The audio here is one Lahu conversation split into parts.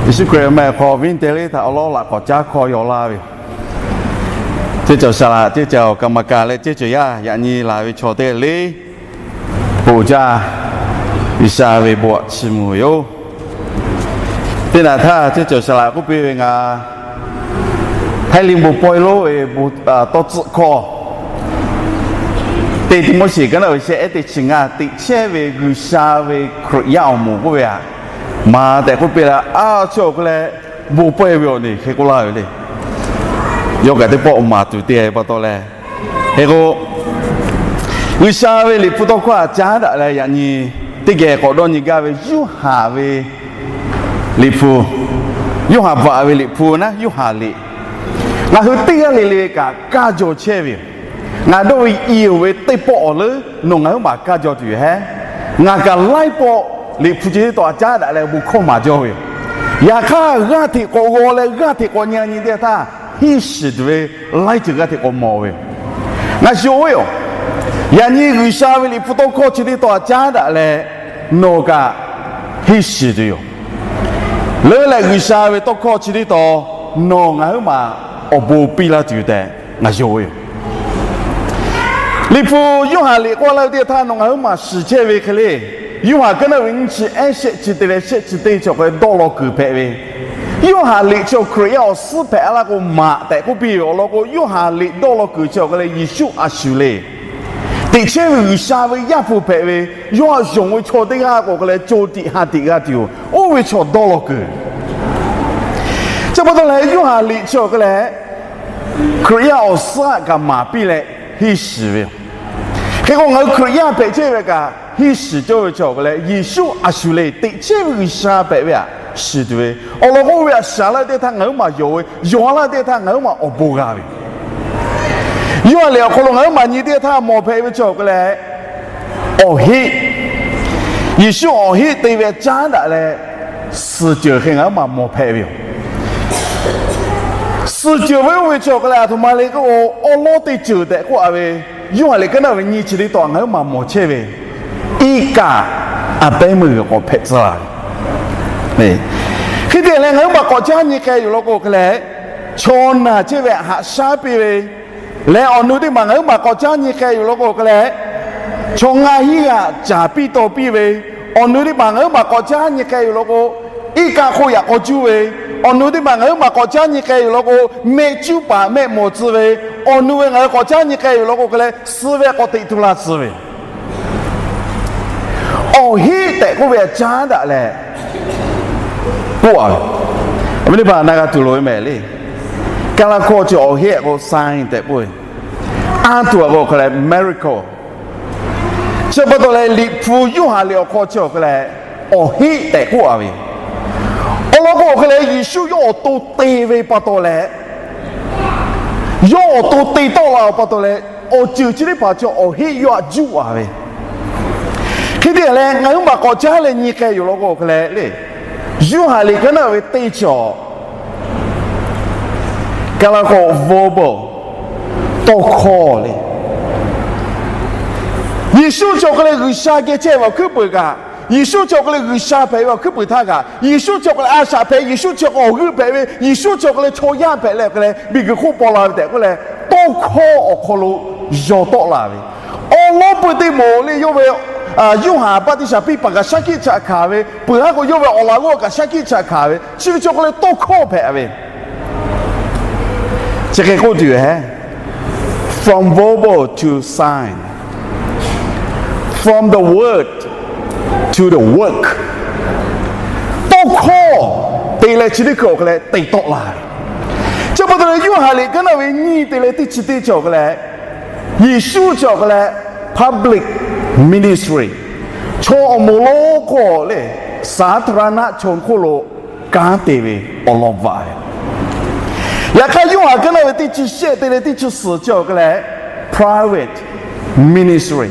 Yeˍsuˆ Hkriꞈ meh hk'aw viˉ teˇ le htaꞈ awˬ lawˉ laꞈ k'awꞈ caˉ hkawˇ yaw laˇ ve yoˬ. Ceˇ cawˬ saˍ laꞈ, ceˇ cawˬ kaˍ maˍ kaˍ leh ceˇ cawˬ yaˇ yaꞈ nyi laˬ ve chaw teˇ le, bon jaˇ, G'uiˬsha ve bon htaꞈ chiˇ mvuh ve yoˬ. Teˇ naꞈ htaˇ ceˇ cawˬ saˍ laꞈ k'oˆ piˇ ve, ngaˬ Htaiˇ liˇ bon pawehˇ lonˉ ve tawˇ tcuhˆ hkawˇ, teˇ Tiˆmoˉseˍ ka naˆ ve shehˆ ehˉ teˇ chi ngaˇ, teꞈ chehˇ ve G'uiˬsha ve Hkriꞈ yaˇ awˬ moˍ k'oˆ ve htaꞈ maˍ tehꞈ k'oˆ piˇ leh, a chi awˬ hk'e leh bon pawehˇ ve awˬ ne hk'e k'oˆ laˇ ve le. Yawˇ kaꞈ teˇ pawˆ awˬ maˍ tuˬ te pa taw leh, hk'e k'o, G'uiˬsha ve Liꞈ hpu tawˇ hkawˇ htaꞈ caˉ daꞈ leh yaꞈ nyi teˇ geh k'awꞈ dawˇ nyi gaˇ ve Yoˇhanˬ ve Liꞈ hpu, Yoˇhanˬ bvuhꞈ ve Liꞈ hpu naˉ Yoˇhanˬ liꞈ, ngaˬ hui teˇ g'aˇ le le kaꞈ kaˇ jaw chehˇ ve yoˬ. Ngaˬ dawˇ ve i oˬ ve teˇ pawˆ awˬ leuˉ nawˬ ngaˬ huiˉ maˬ kaˇ jaw tuˬ yoˬ hehˉ. Ngaˬ kaꞈ laiˉ pawˆ Liꞈ hpu chi teˇ taw htaꞈ caˉ daꞈ leh bon hkawˇ maˍ jaw ve yoˬ. Yaꞈ hk'aˇ, g'aˇ hteꞈ k'awꞈ g'aw leh g'aˇ hteꞈ k'awꞈ nyi nyi teˇ htaˇ, henˇ shiˍ tuˬ ve laiˉ ceuˬ g'aˇ hteꞈ k'awꞈ mawˬ ve yoˬ. Ngaˬ shiˍ-oˬ ve yoˬ. Yaꞈ nyi G'uiˬsha ve Liꞈ hpu tawˇ hkawˇ chi teˇ taw htaꞈ caˉ daꞈ leh nawˬ kaꞈ henˇ shiˍ tuˬ yoˬ. Leuˉ leh G'uiˬsha ve tawˇ hkawˇ chi teˇ taw nawˬ ngaˬ huiˉ maˬ awˬ bon piˇ laˇ tuˬ yoˬ tehꞈ ngaˬ yonˍ ve yoˬ. Liꞈ hpu Yoˇhanˬ liꞈ k'oˆ laˇ ve teˇ htaˇ nawˬ ngaˬ huiˉ maˬ shiˍ chehˇ ve hk'e le. Yoˇhanˬ ka naˆ ve nyiˇ chi ehˉ shehˆ chi te leh shehˆ chi teˇ chi awˬ hk'aw lo dawˇ law kuiˬ hpehꞈ ve, Yoˇhanˬ liꞈ chi awˬ Hkriꞈ yaˇ awˬ suhˉ hpehꞈ laˇ k'o maꞈ tehꞈ k'oˆ piˇ ve awˬ lawn k'o, Yoˇhanˬ liꞈ dawˇ law kuiˬ chi awˬ hk'aw leh Yeˍsuˆ a shuˍ le. Teꞈ chehˇ ve G'uiˬsha ve Yaˇ hpu hpehꞈ ve, yawˇ a yonˍ ve chaw teˇ g'aˇ k'o hk'e leh co tiꞈ ha tiꞈ g'a tuˬ yoˬ. Oˇ ve chaw dawˇ law kuiˬ. Chi pa taw leh Yoˇhanˬ liꞈ chi awˬ hk'aw leh Hkriꞈ yaˇ awˬ suhˉ htaꞈ kaꞈ maˍ piˇ leh henˇ shiˍ ve yoˬ. Hk'e k'o ngaˬ hui Hkriꞈ yaˇ hpehꞈ chehˇ ve kaꞈ henˇ shiˍ cawˇ ve chi awˬ hk'aw leh Yeˍsuˆ a shuˍ le. Teꞈ chehˇ ve G'uiˬsha hpehꞈ ve htaꞈ shiˍ tuˬ ve awˬ lawn k'o, oˇ ve htaꞈ shaˍ laˇ teˇ htaˇ ngaˬ huiˉ maˬ yonˍ ve, yonˍ laˇ teˇ htaˇ ngaˬ huiˉ maˬ awˬ bon g'a ve yoˬ. Yoˇhanˬ liꞈ awˬ hk'aw lo ngaˬ huiˉ maˬ nyi teˇ htaˇ mawˬ hpehꞈ ve chi awˬ hk'aw leh awˬ heˆ, Yeˍsuˆ awˬ heˆ te ve caˉ daꞈ leh suhˍ ceuˬ hk'e ngaˬ huiˉ maˬ mawˬ hpehꞈ ve yoˬ. Suhˍ ceuˬ ve oˇ ve chi awˬ hk'aw leh aˬ htoꞈ ma le k'o, awˉ lawˉ teˇ ceuˬ tehꞈ k'oˆ a ve, Yoˇhanˬ liꞈ ka naˆ ve nyiˇ chi teˇ taw ngaˬ huiˉ maˬ mawˬ chehˇ ve, iˉ kaˆ a pehˉ meuˇ g'uiˬ k'awꞈ hpehꞈ tcuh la ve. Hk'e te leh ngaˬ huiˉ maˬ k'awꞈ caˉ nyi k'ai yoˬ law k'o hk'e leh, chaw naˬ chehˇ ve haꞈ shaˉ piˇ ve lehˬ, awˬ nu teˇ maˬ ngaˬ huiˉ maˬ k'awꞈ caˉ nyi k'ai yoˬ law k'o hk'e leh, chaw ngaˇ hinˉ g'aꞈ caˍ piˇ taw piˇ ve, awˬ nu teˇ maˬ ngaˬ huiˉ maˬ k'awꞈ caˉ nyi k'ai yoˬ law k'o, iˉ kaˆ hk'oˆ yaꞈ k'aw cuˇ ve, awˬ nu teˇ maˬ ngaˬ huiˉ maˬ k'awꞈ caˉ nyi k'ai yoˬ law k'o, mehˆ cuˉ paˍ mehˆ mawˬ tcuh ve, awˬ nu ve ngaˬ hui k'awꞈ caˉ nyi k'ai yoˬ law k'o hk'e leh, suh ve k'awꞈ teꞈ tu la tcuh ve awˬ heˆ tehꞈ k'oˆ ve htaꞈ caˉ daꞈ leh k'oˆ a ve, awˬ viˉ teˇ hpaˍ na g'a tuˬ loˍ ve mehˍ le. Kaˇlaˇ hkawˇ chi awˬ heˆ k'o sign tehꞈ k'oˆ ve, anˇ tuˬ a k'o hk'e leh miracle. Chi pa taw leh Liꞈ hpu Yoˇhanˬ liꞈ awˬ hk'aw chi awˬ hk'e leh awˬ heˆ tehꞈ k'oˆ a ve, awˬ lawn k'o hk'e leh Yeˍsuˆ yawˇ awˬ to te ve pa taw leh, yawˇ awˬ to te tawˆ la-oˬ pa taw leh, awˬ ceuˬ chi teˇ hpaˍ chi awˬ heˆ yawˇ htaꞈ juˇ a ve. Hk'e te leh ngaˬ huiˉ maˬ k'awꞈ caˉ leh nyi k'ai yoˬ law k'o hk'e leh le, Yoˇhanˬ liꞈ ka naˆ ve teˇ chi awˬ, Kaˇlaˇ hkawˇ verbal, tawˇ hkawˇ le. Yeˍsuˆ chi awˬ hk'e leh G'uiˬsha geh chehˇ ve awˬ hkuiˉ puiˍ kaꞈ, Yeˍsuˆ chi awˬ hk'e leh G'uiˬsha hpehꞈ ve awˬ hkuiˉ puiˍ htaˇ kaꞈ, Yeˍsuˆ chi awˬ hk'e leh a shaꞈ hpehꞈ, Yeˍsuˆ chi awˬ hk'e leh awˬ g'euˆ hpehꞈ ve, Yeˍsuˆ chi awˬ hk'e leh chaw yaˇ hpehꞈ leh awˬ hk'e leh miˬguiˬ hk'oˆ paw la ve tehꞈ k'oˆ leh, tawˇ hkawˇ awˬ hk'aw lo yaw tawˆ la ve, awˉ lawˉ peuˇ teˇ moˍ le. Yawˇ ve Yoˇhanˬ baˆtiˆsaˬ piˇ paˍ kaꞈ shaˉ hkiˆ chaꞈ hkanˍ ve, peuˬ haˉ k'o yawˇ ve awˬ laꞈ g'awˇ kaꞈ shaˉ hkiˆ chaꞈ hkanˍ ve, chi ve chi awˬ hk'e leh tawˇ hkawˇ hpehꞈ ve. Chi hk'e k'oˆ tuˬ yoˬ hehˉ, from verbal to sign, from the word to the work. Tawˇ hkawˇ te leh chi teˇ hkui awˬ hk'e leh te tawˆ la ve. Chi pa taw leh Yoˇhanˬ liꞈ ka naˆ ve nyiˇ te leh teˇ chi teˇ chi awˬ hk'e leh, Yeˍsuˆ chi awˬ hk'e leh public ministry, chaw awˬ moˍ lonˉ hk'oˆ le, saˍ htaˍraˍnaˆ chaw hk'oˆ lo kanˉ te ve awˬ lawn bvuhꞈ ve. Yaꞈ hk'aˇ Yoˇhanˬ ka naˆ ve teˇ chi shehˆ te leh teˇ chi suhˍ chi awˬ hk'e leh private ministry,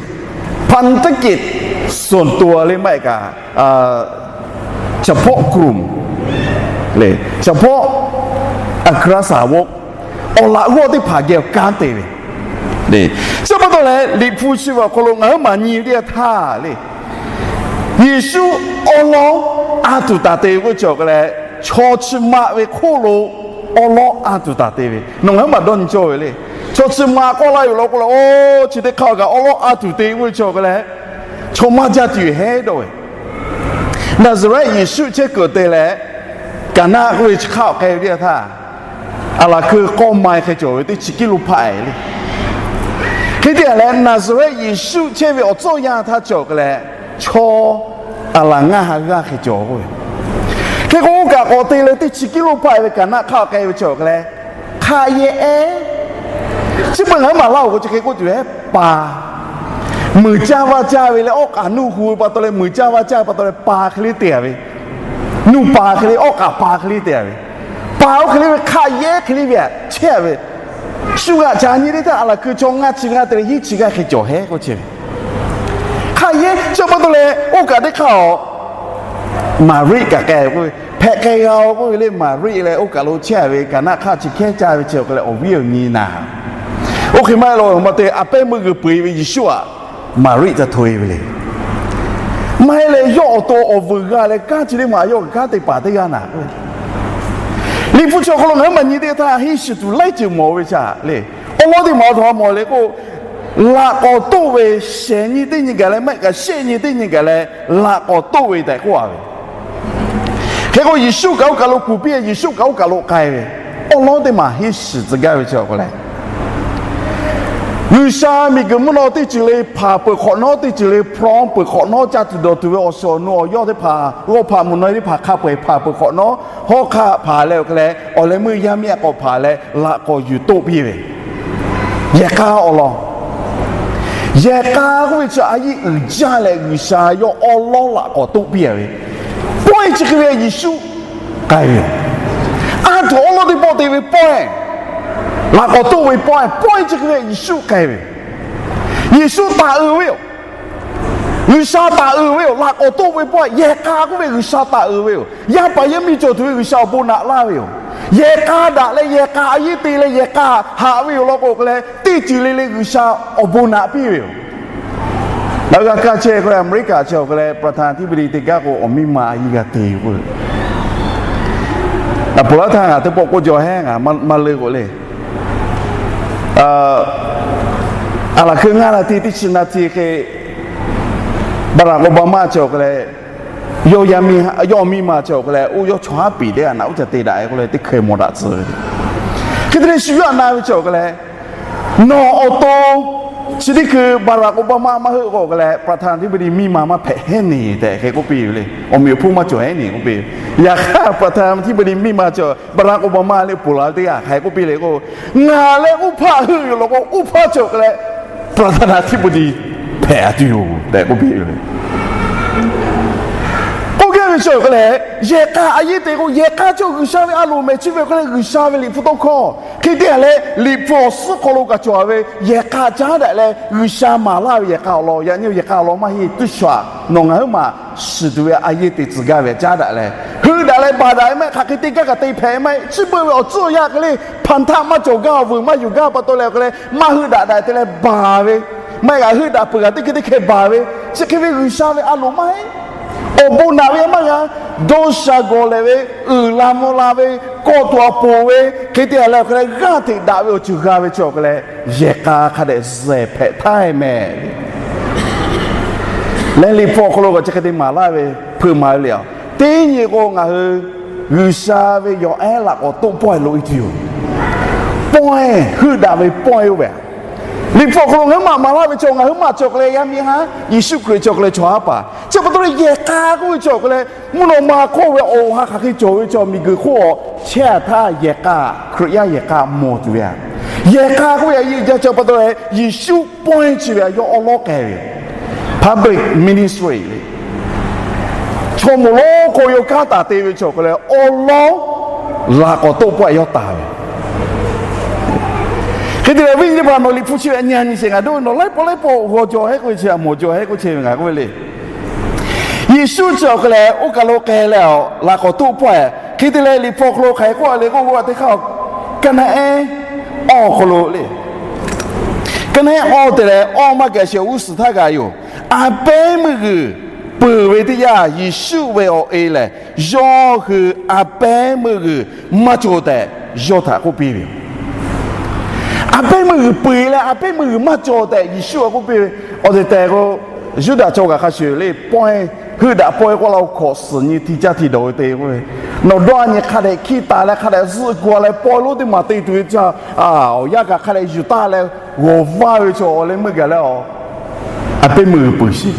พันธกิจส่วนตัว le maˇ heˆ kaꞈ เฉพาะกลุ่ม le, เฉพาะอัครสาวก awˬ laꞈ g'awˇ teˇ hpaˍ geh kanˉ te ve. Chi pa taw leh Liꞈ hpu chi ve awˬ hk'aw lo ngaˬ huiˉ maˬ nyi teˇ g'aˇ htaˇ le, Yeˍsuˆ awˉ lawˉ a tuˬ taˍ te ve k'oˆ chi awˬ hk'e leh chaw chi ma ve hk'oˆ lo awˉ lawˉ a tuˬ taˍ te ve, nawˬ ngaˬ hui maˇ dawˇ nyi cawˇ ve le. Chaw chi ma k'awˆ laˇ ve law k'o leh, oˇ chi teˇ hk'aˇ kaꞈ awˉ lawˉ a tuˬ te k'oˆ ve chi awˬ hk'e leh, chaw maˇ jaˇ tuˬ yoˬ hehˉ dawˇ ve. Naˍzaˍrehˆ Yeˍsuˆ chehˇ kuiˬ te leh, Kaˍnaˆ k'oˆ ve chi hk'aˆ awˬ k'ai ve teˇ yanˇ htaˇ, aˬ laˬ hkui k'awˇ ma hk'e cawˬ ve teˇ chi kiˇ lo hpaˆ e le. Hk'e te leh, Naˍzaˍrehˆ Yeˍsuˆ chehˇ ve awˬ tcuhˇ yanˇ htaˇ cawˬ k'ai leh, chaw aˬ laˬ ngaˇ ha g'aˇ hk'e cawˬ k'oˆ ve. Hk'e k'o, oˇ kaꞈ k'awꞈ te leh teˇ chi kiˇ lo hpaˆ e ve Kaˍnaˆ hk'aˆ awˬ k'ai ve cawˬ k'ai leh, hk'aˆ yehˇ ehˉ, chi beuꞈ ngaˬ hui maˍ laˇ-oˬ k'o, chi hk'e k'oˆ tuˬ ve pa, muiˬ caˇ vaˇ caˇ ve leh awˉ k'aꞈ nuˇ hu ve pa taw leh, muiˬ caˇ vaˇ caˇ ve pa taw leh pa hk'e le te-a ve, nuˇ pa hk'e le, awˉ k'aꞈ pa hk'e le te-a ve, pa oˇ hk'e le ve hk'aˆ yehˇ hk'e le ve htaꞈ chehˇ ve, shu g'aꞈ ca nyi teˇ htaˇ aˬ laˬ hkui chaw ngaˇ chi g'aˇ te leh hiˉ chi g'aˇ hk'e cawˬ hehˉ k'oˆ chehˇ ve. Hk'aˆ yehˇ chi pa taw leh, oˇ kaꞈ teˇ hk'aˇ-oˬ, Maˍriˆ kaꞈ k'ai k'oˆ ve, hpehꞈ k'ai g'a-oˬ k'oˆ ve le. Maˍriˆ leh oˇ kaˬ lo chehˇ ve Kaˍnaˆ hk'aˆ chi hkehˉ caˇ ve chi awˬ hk'e leh awˬ viˉ awˬ nyi naˍ, oˇ hk'e maˇ heˆ law, maˇ te a pehˉ meuˇ g'uiˬ peu-e ve Yeˍsuˆ aꞈ Maˍriˆ ca hto-e ve le. Maˇ heˆ leh, yawˇ awˬ to awˬ vuiˬ g'a leh kanˉ chi teˇ maˬ yawˇ kanˉ te paˍ teˇ g'aˇ naˍ k'oˆ ve. Liꞈ hpu chi awˬ hk'aw lo ngaˬ hui maˇ nyi teˇ htaˇ, hiˉ shiˍ tuˬ laiˉ ceuˬ mawˬ ve chaꞈ le. Awˉ lawˉ teˇ maˬ awˬ htoꞈ ma mawˬ le k'o, laꞈ k'awꞈ toˆ ve shehˍ nyi teˇ nyi gaˬ leh, maˇ heˆ kaꞈ shehˆ nyi teˇ nyi gaˬ leh, laꞈ k'awꞈ toˆ ve tehꞈ k'oˆ a ve. Hk'e k'o, Yeˍsuˆ kaꞈ oˇ kaˬ lo kuˬ piˇ, Yeˍsuˆ kaꞈ oˇ kaˬ lo k'ai ve, awˉ lawˉ teˇ maˬ hiˉ shiˍ tcuh gaˇ ve chi awˬ hk'aw leh, G'uiˬsha miˬguiˬ mvuhˇ naw teˇ ceuˬ le hpanˍ peuˬ hk'awꞈ nawˉ, teˇ ceuˬ le hprawˇ peuˬ hk'awꞈ nawˉ, caˇ tuˬ dawˬ tuˬ ve awˬ suhˍ awˬ nu awˬ yawˇ teˇ hpaˍ g'awˇ hpaꞈ mvuhˇ naw teˇ hpaˍ hk'a peu-eˬ hpanˍ peuˬ hk'awꞈ nawˉ, hawˉ hk'aˆ hpanˍ leh awˬ hk'e leh, awˬ leh meuˇ yaˇ miˇ aꞈ k'awꞈ hpanˍ leh laꞈ k'awꞈ yuˬ toˆ piˇ ve, yehˬ k'a awˬ lawn, yehˬ k'a k'oˆ ve chi a yiˇ uiˍ jaˇ leh G'uiˬsha yawˇ awˉ lawˉ laꞈ k'awꞈ toˆ piˇ a ve, pawehˇ chi hk'e ve Yeˍsuˆ k'ai ve yoˬ. Aˉ htoꞈ awˉ lawˉ teˇ pawˆ te ve pawehˇ, laꞈ k'awꞈ toˆ ve pawehˇ, pawehˇ chi hk'e ve Yeˍsuˆ k'ai ve yoˬ. Yeˍsuˆ taˍ uiˍ ve yoˬ. G'uiˬsha taˍ uiˍ ve yoˬ. Laꞈ k'awꞈ toˆ ve pawehˇ, yehˬ k'a k'oˆ ve G'uiˬsha taˍ uiˍ ve yoˬ. Yaˇ paˍ yaˇ miˇ cawˬ tuˬ ve G'uiˬsha awˬ bon naꞈ laˇ ve yoˬ. Yehˬ k'a daꞈ leh yehˬ k'a a yiˇ te leh yehˬ k'a haꞈ ve yoˬ law k'o, hk'e leh teˇ ceuˬ le le G'uiˬsha awˬ bon naꞈ piˇ ve yoˬ. Ngaˬ hui g'a kaˇ chehˇ k'oˆ leh, Aˍmeˍriˆkaꞈ chi awˬ hk'e leh ประธานาธิบดี te gaˇ k'o, awˬ miˇ ma a yiˇ g'a te yoˬ k'oˆ ve. Ngaˬ ponˬ laˇ htaˇ ngaˬ teˇ pawˆ k'oˆ jaw hehˉ, ngaˬ maˇ leuˆ k'o le. Aˬ laˬ hkui ngaˇ naˍ ti teˇ chi naˍ ti hk'e, บารัก โอบามา chi awˬ hk'e leh, yawˇ awˬ miˇ ma chi awˬ hk'e leh, oˇ yawˇ chaw haˉ piˍ teˇ g'aˇ naꞈ uˉ ca te daꞈ e k'oˆ leh, teˇ hkeh mawˬ daꞈ tcuh ve. Hk'e te leh shu yawˇ aꞈ na ve chi awˬ hk'e leh, nawˬ awˬ to chi teˇ hkui บารัก โอบามา maˇ heuˆ k'o, hk'e leh ประธานาธิบดี miˇ ma maˇ hpehꞈ hehˉ neˬ tehꞈ hk'e k'oˆ piˇ ve le. Awˬ meꞈ awˬ hponˇ maˇ cawˬ hehˉ neˬ k'oˆ piˇ ve. Yaꞈ hk'aˇ ประธานาธิบดี miˇ ma chi บารัก โอบามา le ponˬ la ve teˇ g'aˇ hk'aˬ hk'e k'oˆ piˇ le k'o, ngaˬ leh uˉ hpaˆ heuˆ yoˬ law k'o, uˉ hpaˆ chi awˬ hk'e leh ประธานาธิบดี hpehꞈ tuˬ yoˬ tehꞈ k'oˆ piˇ ve le. K'oˆ gaˇ ve chi awˬ hk'e leh, yehˬ k'a a yiˇ te k'o, yehˬ k'a chi G'uiˬsha ve a loˍ mehˍ chi ve awˬ hk'e leh G'uiˬsha ve Liꞈ hpu tawˇ hkawˇ. Hk'e te leh Liꞈ hpu awˬ suhˉ hk'aw lo kaꞈ cawˬ ve yehˬ k'a caˉ daꞈ leh, G'uiˬsha maˍ laˇ ve yehˬ k'a awˬ lawn, yaꞈ nyi yehˬ k'a awˬ lawn maˇ heˆ, tuˇ shuˍ nawˬ ngaˬ huiˉ maˬ shiˍ tuˬ ve a yiˇ te tcuh gaˇ ve caˉ daꞈ leh, heuˆ daꞈ leh baˬ daꞈ e maˇ heˆ, hk'aˬ hk'e te gaˇ kaꞈ te hpehꞈ e maˇ heˆ, chi beuꞈ ve awˬ tcuhˉ awˬ yanˇ hk'e le, hpanˍ htaˆ maˇ cawˬ gaˇ, awˬ vuiˬ maˇ yuˬ gaˇ pa taw leh awˬ hk'e leh, maˇ heuˆ daꞈ daꞈ te leh baˬ ve, maˇ heˆ kaꞈ heuˆ daꞈ peuˬ kaꞈ teˇ hkeh teˇ hkeh baˬ ve, chi hk'e ve G'uiˬsha ve a loˍ maˇ heˆ. Awˬ bon naꞈ ve maˇ g'a, dawˇ sha gawˬ lehˬ ve, uiˍ la mvuh la ve, kawˆ tuˬ awˬ ponˬ ve, hk'e te leh awˬ hk'e leh g'aˇ hteꞈ daꞈ ve awˬ ceuˬ g'a ve chi awˬ hk'e leh, yehˬ k'a hk'a dehꞈ zehˬ hpehꞈ htaˇ e mehˍ. Leh Liꞈ hpu awˬ hk'aw lo kaꞈ chi hk'e te maˍ laˇ ve, hpeuꞈ maˍ ve le. Teˇ nyi k'o ngaˬ hui G'uiˬsha ve yawˬ ehˉ laꞈ k'awꞈ toˆ pawehˇ loꞈ e tuˬ yoˬ. Pawehˇ, heuˆ daꞈ ve pawehˇ oˇ ve. Liꞈ hpu awˬ hk'aw lo ngaˬ huiˉ maˬ maˍ laˇ ve chi, ngaˬ huiˉ maˬ chi awˬ hk'e leh yaˇ miˇ haˉ, Yeˍsuˆ Hkriꞈ chi awˬ hk'e leh chaw haˉ paˍ. Chi pa taw leh yehˬ k'a k'oˆ ve chi awˬ hk'e leh, mvuhˇ naw ma hk'oˆ ve awˬ ha hk'aˬ hk'e cawˬ ve chi miˬguiˬ hk'oˆ a chehˇ htaˇ yehˬ k'a, Hkriꞈ yaˇ yehˬ k'a mawˬ tuˬ ve a. Yehˬ k'a k'oˆ ve a yiˇ jaˇ chi pa taw leh Yeˍsuˆ pawehˇ chi ve a yawˇ awˉ lawˉ k'ai ve public ministry le. Chaw moˍ lonˉ hk'oˆ yawˇ kanˉ taˍ te ve chi awˬ hk'e leh awˉ lawˉ laꞈ k'awꞈ toˆ pawehˇ yawˇ taˍ ve. Hk'e te leh awˬ viˉ nyi teˇ hpaˍ, nawˬ Liꞈ hpu chi ve a nyi a nyi sheˍ, ngaˬ dawˇ ve nawˬ laiˉ pawˆ laiˉ pawˆ g'aw jaw hehˉ k'oˆ ve chi, a mawˬ jaw hehˉ k'oˆ chehˇ ve ngaˬ k'oˆ ve le. Yeˍsuˆ chi awˬ hk'e leh oˇ kaˬ lo k'ai leh a, laꞈ k'awꞈ toˆ pawehˇ. Hk'e te leh Liꞈ hpu awˬ hk'aw lo hk'aˬ hk'e k'oˆ a le k'oˆ k'o, teˇ hk'aˇ Kaˍnaˆ ehˉ awˬ hk'aw lo le, Kaˍnaˆ ehˉ awˬ te leh awˬ maˇ gaˬ sheˍ, awˬ g'uˇ suhˍ htaˇ g'a yoˬ. A pehˉ meuˇ g'uiˬ peuˬ ve teˇ yanˇ, Yeˍsuˆ ve awˬ e lehˬ, yawˇ hui a pehˉ meuˇ g'uiˬ maˇ cawˬ tehꞈ yawˇ htaꞈ k'oˆ piˇ ve yoˬ. A pehˉ meuˇ g'uiˬ peuˬ leh a pehˉ meuˇ g'uiˬ maˇ cawˬ tehꞈ Yeˍsuˆ a k'oˆ piˇ ve, awˬ tehˬ tehˬ k'o, Yuˇdaꞈ chaw g'aˇ hk'a shuˍ le, pawehˇ, heuˆ daꞈ pawehˇ k'oˆ laˇ-oˬ, hkawꞈ suhˍ nyi hti caˇ hti dawˬ ve te k'oˆ ve, nawˬ dawˇ a nyi hk'a dehꞈ hkiˇ taˍ leh hk'a dehꞈ zuhˆ gu-a leh pawehˇ lonˉ teˇ maˬ te tuˬ ve chaw, awˬ yanˇ kaꞈ hk'a dehꞈ yuˬ taˍ leh g'awˬ vaˇ ve chaw awˬ leh meuˇ gaˬ leh a, a pehˉ meuˇ g'uiˬ peuˬ sheˍ.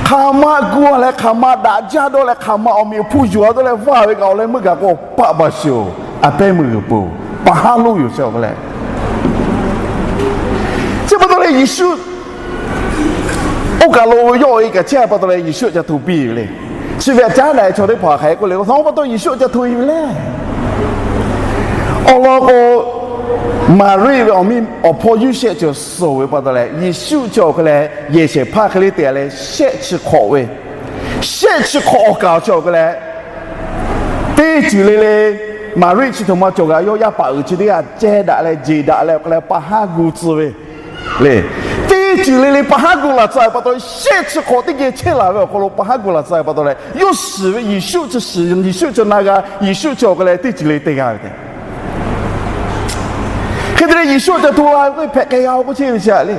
Hk'aˬ ma gu-a leh hk'aˬ ma daꞈ jaˇ dawˇ leh hk'aˬ ma awˬ meꞈ awˬ hponˇ yuˬ-a dawˇ leh vaˇ ve kaꞈ awˬ leh meuˇ gaˬ k'o paˆ baˬ sheˍ-oˬ, a pehˉ meuˇ g'uiˬ peuˬ-oˬ, pa haˉ loˆ yoˬ chi awˬ hk'e leh. Chi pa taw leh Yeˍsuˆ oˇ kaˬ lo yawˇ e kaꞈ chehˇ pa taw leh Yeˍsuˆ ca hto piˇ ve le. Chi ve aꞈ caˉ daꞈ-e chaw teˇ hpaˍ hk'aˬ hk'e k'oˆ le k'o, htaꞈ pa taw Yeˍsuˆ ca hto e ve le. Awˬ lawn k'o, Maˍriˆ ve awˬ miˇ awˬ hpawˇ Yoˇsehꞈ cawˬ suhˍ ve pa taw leh, Yeˍsuˆ chi awˬ hk'e leh yehˬ shehˍ hpaˇ hk'e le te-a leh shehˆ chi hk'awꞈ ve, shehˆ chi hk'awꞈ awˬ kaˍ chi awˬ hk'e leh, teˇ ceuˬ le le, Maˍriˆ chi htoꞈ ma cawˬ kaꞈ yawˇ yaˇ paˍ uiˍ chi teˇ g'aˇ ceh daꞈ leh jeˬ daꞈ leh awˬ hk'e leh pa haˉ gu tcuh ve le. Teˇ ceuˬ le le pa haˉ gu laˬ tcuh ve pa taw, shehˆ chi hk'awꞈ teˇ geh chehˇ laˬ ve awˬ hk'aw lo pa haˉ gu laˬ tcuh ve pa taw leh, yawˇ shiˍ ve Yeˍsuˆ chi shiˍ, Yeˍsuˆ chi na g'a, Yeˍsuˆ chi awˬ hk'e leh teˇ ceuˬ le te g'a ve tehꞈ. Hk'e te leh Yeˍsuˆ ca hto la ve k'oˆ hpehꞈ k'ai g'a-o k'oˆ chehˇ ve chi le.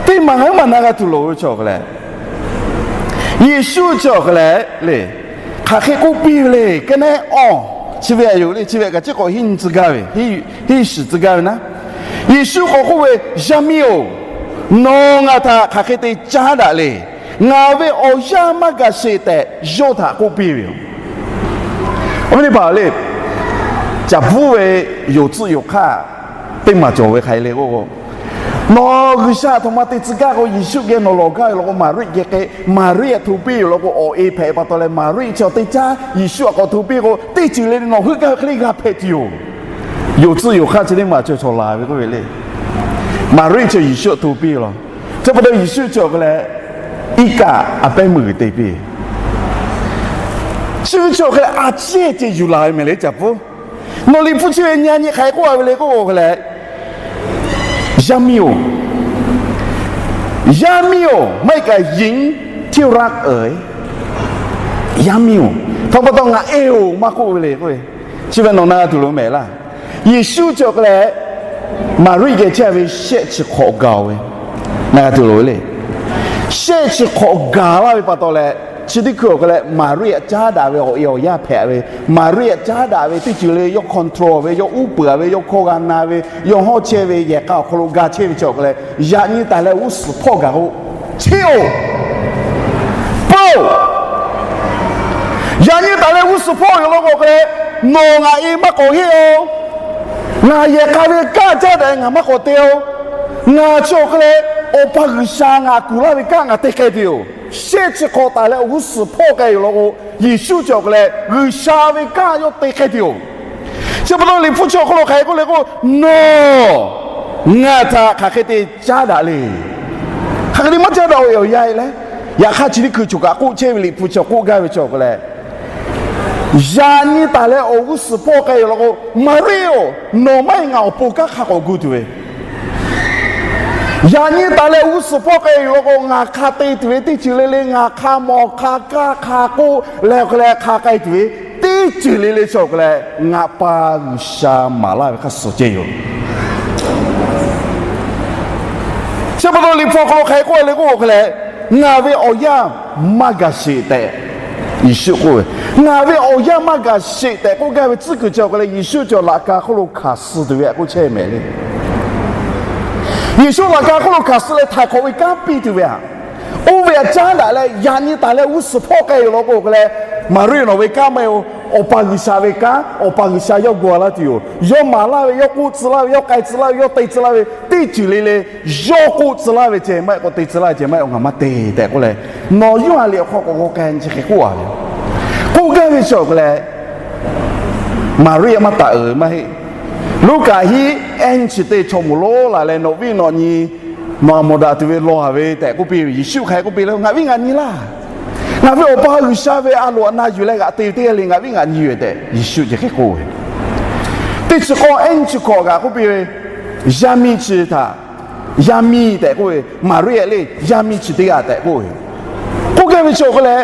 Teˇ maˬ haˉ maˬ na g'a tuˬ loˍ ve chi awˬ hk'e leh, Yeˍsuˆ chi awˬ hk'e leh le, hk'aˬ hk'e k'oˆ piˇ ve le, ka neˉ awˬ, chi ve aꞈ yoˬ le, chi ve kaꞈ chi k'awꞈ henˇ nyi tcuh gaˇ ve, henˇ shiˍ tcuh gaˇ ve naˉ. Yeˍsuˆ k'awꞈ k'oˆ ve, Yaˇ miˇ-oˬ, nawˬ ngaˬ htaꞈ hk'aˬ hk'e te caˉ daꞈ le. Ngaˬ ve awˬ yanˇ maˇ gaˬ sheˍ tehꞈ yawˇ htaꞈ k'oˆ piˇ ve yoˬ. Awˬ viˉ teˇ hpaˍ le, caˍ bvuhˇ ve yonˍ tcuhˆ yonˍ hk'aˇ teˇ maˬ cawˬ ve hk'aˬ hk'e le k'o, nawˬ G'uiˬsha htaꞈ htoꞈ ma te tcuh gaˇ k'o, Yeˍsuˆ geh nawˬ lawˬ gaˇ ve law k'o, Maˍriˆ geh k'ai, Maˍriˆ htaꞈ hto piˇ yoˬ law k'o, awˬ e hpehꞈ pa taw leh Maˍriˆ chi teˇ caˉ Yeˍsuˆ htaꞈ k'awꞈ hto piˇ k'o, teˇ ceuˬ le le nawˬ heuˆ gaˇ ve hk'e le g'a hpehꞈ tuˬ yoˬ. Yonˍ tcuhˆ yonˍ hk'aˇ chi teˇ maˬ cawˬ cawˬ laˬ ve k'oˆ ve le. Maˍriˆ chi Yeˍsuˆ htaꞈ hto piˇ law. Chi pa taw Yeˍsuˆ chi awˬ hk'e leh iˉ kaˆ a pehˉ meuˇ g'uiˬ te piˇ. Chi ve chi awˬ hk'e leh a ciˉ ceh yuˬ laˬ ve mehˍ le caˍ pfuhˇ. Nawˬ Liꞈ hpu chi ve nyi a nyi hk'aˬ hk'e k'oˆ a ve le k'oˆ awˬ hk'e leh, Yaˇ miˇ-oˬ, yaˇ miˇ-oˬ, maˇ heˆ kaꞈ หญิงที่รักเอ๋ย, yaˇ miˇ-oˬ, htaꞈ pa taw ngaˬ e-oˬ maˇ k'oˆ ve le k'o, chi ve nawˬ na g'a tuˬ loˍ mehˍ laˇ. Yeˍsuˆ chi awˬ hk'e leh Maˍriˆ geh chehˇ ve shehˆ chi hk'awꞈ gaˬ-oˬ ve, na g'a tuˬ loˍ ve le. Shehˆ chi hk'awꞈ gaˬ laˇ ve pa taw leh, chi teˇ hkui awˬ hk'e leh Maˍriˆ htaꞈ caˉ daꞈ ve awˬ e awˬ yaˇ hpehꞈ ve, Maˍriˆ htaꞈ caˉ daꞈ ve teˇ ceuˬ le yawˇ control ve, yawˇ uˉ peunˍ ve, yawˇ hkawˇ g'a na ve, yawˇ hawˉ chehˇ ve, yehˬ k'a awˬ hk'aw lo ga chehˇ ve chi awˬ hk'e leh, yaꞈ nyi taˍ leh g'uˇ suhˍ hpawˇ gaˬ k'o, cheˇ-oˬ, peuˬ-oˬ, yaꞈ nyi taˍ leh g'uˇ suhˍ hpawˇ yoˬ law k'o hk'e leh, nawˬ ngaˬ e maˇ k'awꞈ heˆ-oˬ. Ngaˬ yehˬ k'a ve kanˉ caˉ daꞈ ngaˬ maˇ k'awꞈ te-oˬ. Ngaˬ chi awˬ hk'e leh Awˬ pa G'uiˬsha ngaˬ kuˬ laˇ ve kanˉ ngaˬ te k'ai tuˬ yoˬ. Shehˆ chi hk'awꞈ taˍ leh awˬ g'uˇ suhˍ hpawˇ k'ai yoˬ law k'o, Yeˍsuˆ chi awˬ hk'e leh G'uiˬsha ve kanˉ yawˇ te k'ai tuˬ yoˬ. Chi pa taw Liꞈ hpu chi awˬ hk'aw lo hk'aˬ hk'e k'oˆ le k'o, nawˬ ngaˬ htaꞈ hk'aˬ hk'e te caˉ daꞈ le. Hk'aˬ hk'e te maˇ caˉ daꞈ-oˬ, awˬ yaˇ e leh, yaꞈ hk'aˇ chi teˇ hkui choˬ kaꞈ k'oˆ chehˇ ve Liꞈ hpu chi k'oˆ gaˇ ve chi awˬ hk'e leh, yaꞈ nyi taˍ leh awˬ g'uˇ suhˍ hpawˇ k'ai yoˬ law k'o, Maˍriˆ-oˬ, nawˬ maˇ heˆ ngaˬ awˬ pon kanˉ hk'a k'awꞈ gu tuˬ ve, yaꞈ nyi taˍ leh awˬ g'uˇ suhˍ hpawˇ k'ai yoˬ law k'o, ngaˬ hk'a te tuˬ ve teˇ ceuˬ le le, ngaˬ hk'a mawˬ hk'a kaˇ hk'a k'oˆ leh awˬ hk'e leh hk'a k'ai tuˬ ve teˇ ceuˬ le le chi awˬ hk'e leh ngaˬ pa G'uiˬsha maˍ laˇ ve hk'a suhˍ ceh yoˬ. Chi pa taw Liꞈ hpu awˬ hk'aw lo hk'aˬ hk'e k'oˆ le k'oˆ awˬ hk'e leh, ngaˬ ve awˬ yanˇ maˇ gaˬ sheˍ tehꞈ Yeˍsuˆ k'oˆ ve, ngaˬ ve awˬ yanˇ maˇ gaˬ sheˍ tehꞈ k'oˆ gaˇ ve tcuhˉ kuiˬ chi awˬ hk'e leh Yeˍsuˆ chi awˬ laꞈ ka hk'oˆ lo hkanˍ suh tuˬ ve htaꞈ k'oˆ chehˇ mehˍ le. Yeˍsuˆ laꞈ ka hk'oˆ lo hkanˍ suh leh htaiˍ hk'awꞈ ve kanˉ piˇ tuˬ ve htaꞈ, oˇ ve htaꞈ caˉ daꞈ leh yaꞈ nyi taˍ leh g'uˇ suhˍ hpawˇ k'ai yoˬ law k'o hk'e leh, Maˍriˆ nawˬ ve kanˉ maˇ heˆ-oˬ. Awˬ pa G'uiˬsha ve kanˉ, Awˬ pa G'uiˬsha yawˇ gu-a laˇ tuˬ yoˬ. Yawˇ maˍ laˇ ve, yawˇ k'oˆ tcuh laˇ ve, yawˇ k'ai tcuh laˇ ve, yawˇ te tcuh laˇ ve teˇ ceuˬ le le, yawˇ k'oˆ tcuh laˇ ve ceh maˇ heˆ k'o te tcuh laˇ ve ceh maˇ heˆ-oˬ, ngaˬ maˇ te tehꞈ k'oˆ leh, nawˬ yawˇ ha lehˬ awˬ hk'aw k'awꞈ g'aw k'ai nyi chi hk'e k'oˆ-a ve, k'oˆ gaˇ ve chi awˬ hk'e leh, Maˍriˆ maˇ taˍ uiˍ maˇ heˆ. Luˉkaꞈ hiˉ ehˉ nyi chi teˇ chaw moˍ lonˉ laˬ leh nawˬ viˉ nawˬ nyi, nawˬ a mawˬ daꞈ tuˬ ve law-a ve tehꞈ k'oˆ piˇ ve. Yeˍsuˆ hk'aˬ hk'e k'oˆ piˇ le, ngaˬ viˉ ngaˬ nyi laˇ. Ngaˬ ve Awˬ pa G'uiˬsha ve a loꞈ a na yuˬ leh g'aꞈ te ve teˇ g'aˇ le, ngaˬ viˉ ngaˬ nyi ve tehꞈ Yeˍsuˆ chi hk'e k'oˆ ve. Teˇ chi k'awˇ ehˉ nyi chi hkawꞈ g'aꞈ k'oˆ piˇ ve, yaˇ miˇ chi htaꞈ, yaˇ miˇ tehꞈ k'oˆ ve, Maˍriˆ le yaˇ miˇ chi teˇ g'aˇ tehꞈ k'oˆ ve. K'oˆ gaˇ ve chi awˬ hk'e leh,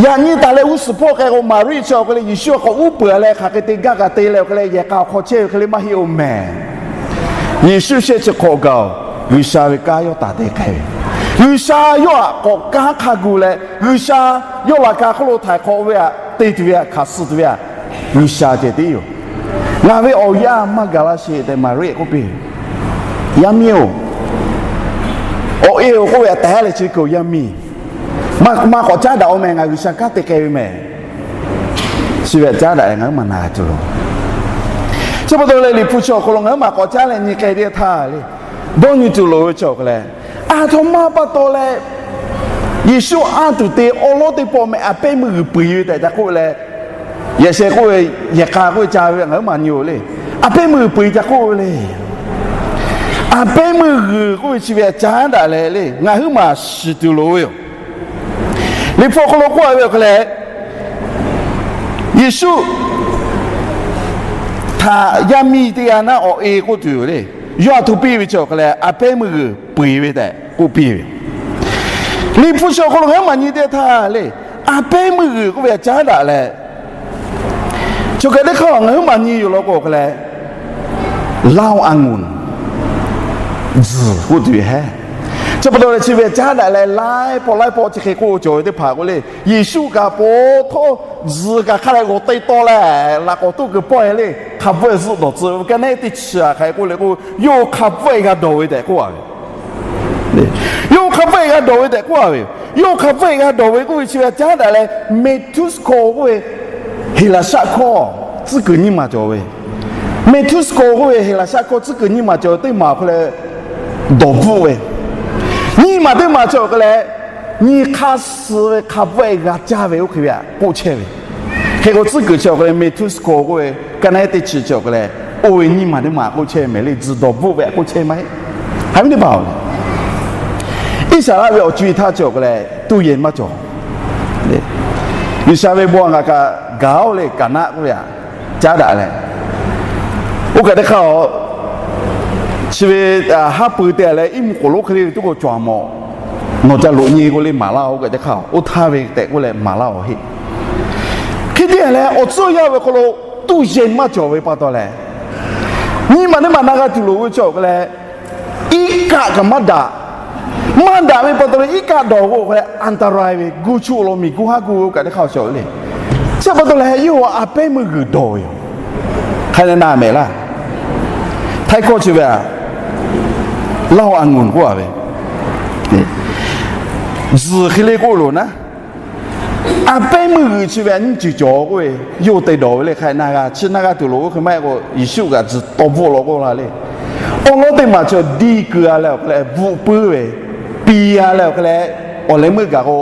yaꞈ nyi taˍ leh g'uˇ suhˍ hpawˇ k'ai k'o, Maˍriˆ chi awˬ hk'e leh Yeˍsuˆ hk'awꞈ uˉ peunˍ leh hk'aˬ hk'e te gaˇ kaꞈ te leh awˬ hk'e leh yehˬ k'a awˬ hk'aw chehˇ ve hk'e le maˇ heˆ oˬ mehˍ. Yeˍsuˆ shehˆ chi hk'awꞈ gaˬ-oˬ, G'uiˬsha ve kanˉ yawˇ taˍ te k'ai ve. G'uiˬsha yawˇ htaꞈ k'awꞈ kanˉ hk'a gu leh, G'uiˬsha yawˇ laꞈ ka hk'oˆ lo htaiˍ hk'awꞈ ve htaꞈ te tuˬ ve htaꞈ hkanˍ suh tuˬ ve htaꞈ G'uiˬsha ceh tiˉ yoˬ. Ngaˬ ve awˬ yanˇ maˇ gaˬ la sheˍ tehꞈ Maˍriˆ k'oˆ piˇ ve. Yaˇ miˇ-oˬ, awˬ e-oˬ k'oˆ ve htaꞈ tehˉ leh chi ve kuiˬ yaˇ miˇ, maˇ k'awꞈ caˉ daꞈ-oˬ mehˍ, ngaˬ G'uiˬsha kanˉ te k'ai ve mehˍ. Chi ve htaꞈ caˉ daꞈ leh ngaˬ huiˉ maˬ na tuˬ loˬ. Chi pa taw leh Liꞈ hpu chi awˬ hk'aw lo ngaˬ huiˉ maˬ k'awꞈ caˉ leh nyi k'ai teˇ htaˇ le, dawˇ nyi tuˬ loˬ ve chi awˬ hk'e leh, aˬ htoꞈ ma pa taw leh Yeˍsuˆ anˇ tuˬ te awˉ lawˉ teˇ pawˆ meh a pehˉ meuˇ g'uiˬ peu-eˬ ve tehꞈ ca k'oˆ leh, yaꞈ sheh k'oˆ ve, yehˬ k'a k'oˆ ve ca ve ngaˬ huiˉ maˬ nyi-oˬ le. A pehˉ meuˇ g'uiˬ peu-eˬ ca k'oˆ ve le. A pehˉ meuˇ g'uiˬ k'oˆ ve chi ve htaꞈ caˉ daꞈ leh le, ngaˬ huiˉ maˬ shiˍ tuˬ loˍ ve yoˬ. Liꞈ hpu awˬ hk'aw lo k'oˆ a ve awˬ hk'e leh, Yeˍsuˆ htaꞈ yaˇ miˇ teˇ g'aˇ naˉ awˬ e k'oˆ tuˬ yoˬ le. Yawˇ a htoꞈ piˇ ve chi awˬ hk'e leh, a pehˉ meuˇ g'uiˬ peu-eˬ ve tehꞈ k'oˆ piˇ ve. Liꞈ hpu chi awˬ hk'aw lo ngaˬ huiˉ maˬ nyi teˇ htaˇ le, a pehˉ meuˇ g'uiˬ k'oˆ ve htaꞈ caˉ daꞈ leh, chi kaꞈ teˇ hk'aˇ ngaˬ huiˉ maˬ nyi yoˬ law k'o awˬ hk'e leh, เหล้าองุ่น tzuhˬ k'oˆ tuˬ yoˬ hehˉ. Chi pa taw leh chi ve htaꞈ caˉ daꞈ leh laiˉ pawˆ laiˉ pawˆ chi hk'e k'oˆ cawˬ ve teˇ hpaˍ k'o le, Yeˍsuˆ kaꞈ po htawˇ tzuhˬ kaꞈ hk'a dehꞈ g'awˬ te taw leh laꞈ k'awꞈ toˆ kuiˬ pawehˇ le, hk'a bvuhˆ zuhˆ dawˬ tcuh ve ka neˉ teˇ chi a hk'a k'oˆ le k'o, yawˇ hk'a bvuhˆ-e g'a dawˬ ve tehꞈ k'oˆ a ve. Yawˇ hk'a bvuhˆ-e g'a dawˬ ve tehꞈ k'oˆ a ve yoˬ. Yawˇ hk'a bvuhˆ-e g'a dawˬ ve k'oˆ ve chi ve htaꞈ caˉ daꞈ leh, metusko k'oˆ ve Heˍlaˍsaˆ hkawˇ tcuhˉ kuiˬ nyiˇ maˬ cawˬ ve. Metusko k'oˆ ve Heˍlaˍsaˆ hkawˇ tcuhˉ kuiˬ nyiˇ maˬ cawˬ ve teˇ maˬ awˬ hk'e leh dawˬ bvuhˆ ve, nyiˇ maˬ teˇ maˬ chi awˬ hk'e leh, nyi hk'aˇ suh ve hk'a bvuhˆ-e g'a caˇ ve oˇ hk'e ve htaꞈ k'oˆ chehˇ ve. Hk'e k'o tcuhˉ kuiˬ chi awˬ hk'e leh metusko k'oˆ ve ka neˉ teˇ chi chi awˬ hk'e leh, oˇ ve nyiˇ maˬ teˇ maˬ k'oˆ chehˇ mehˍ le, tzuhˬ dawˬ bvuhˆ ve htaꞈ k'oˆ chehˇ maˇ heˆ. Haꞈ ve teˇ hpaˍ-oˬ, Iˉsaˍreˍlaˆ ve awˬ co-e htaˇ chi awˬ hk'e leh tuˇ yehˬ maˇ cawˬ. G'uiˬsha ve bon htaꞈ ngaˬ kaꞈ gaˬ-oˬ le, Kaˍnaˆ k'oˆ ve htaꞈ caˉ daꞈ leh, oˇ kaꞈ teˇ hk'aˇ-oˬ, chi ve haˉ pui te leh iˉ mvuhˇ k'oˍ lonˉ hk'e le ve tuˉ k'o cawˬ a mawˬ. Nawˬ ca loꞈ nyi k'o le maˍ laˇ-oˬ, oˇ kaꞈ teˇ hk'aˇ oˇ htaˇ ve tehꞈ k'oˆ leh maˍ laˇ-oˬ heˆ. Hk'e te leh awˬ tcuhˇ yaˇ ve hk'aw lo tuˇ yehˬ maˇ cawˬ ve pa taw leh, nyi maˬ teˇ maˬ na g'a tuˬ loˍ ve chi awˬ hk'e leh, iˉ kaˆ kaꞈ maˇ daꞈ. Maˇ daꞈ ve pa taw leh iˉ kaˆ dawˬ k'o awˬ hk'e leh อันตราย ve, gu chuˆ lo miˬguˇ haˉ gu ve oˇ kaꞈ teˇ hk'aˇ cawˬ le. Chi pa taw leh yawˇ a pehˉ meuˇ g'uiˬ dawˬ ve yoˬ. Hk'a leh na mehˍ laˇ. Htaiˇ hkawˇ chi ve a, เหล้าองุ่น k'oˆ a ve, tzuhˬ hk'e le k'oˆ loˬ naˉ, a pehˉ meuˇ g'uiˬ chi ve a nyiˇ ceuˬ cawˬ k'oˆ ve, yawˇ te dawˬ ve le. Hk'a na g'a chi na g'a tuˬ loˍ oˇ hk'e maˇ heˆ k'o, Yeˍsuˆ kaꞈ tzuhˬ tawˇ bvuhˆ law k'oˆ la le. Awˉ lawˉ teˇ maˬ chi diˇ keu a leh awˬ hk'e leh bvuhˆ puiˉ ve, piˇ a leh awˬ hk'e leh, awˬ leh meuˇ gaˬ k'o,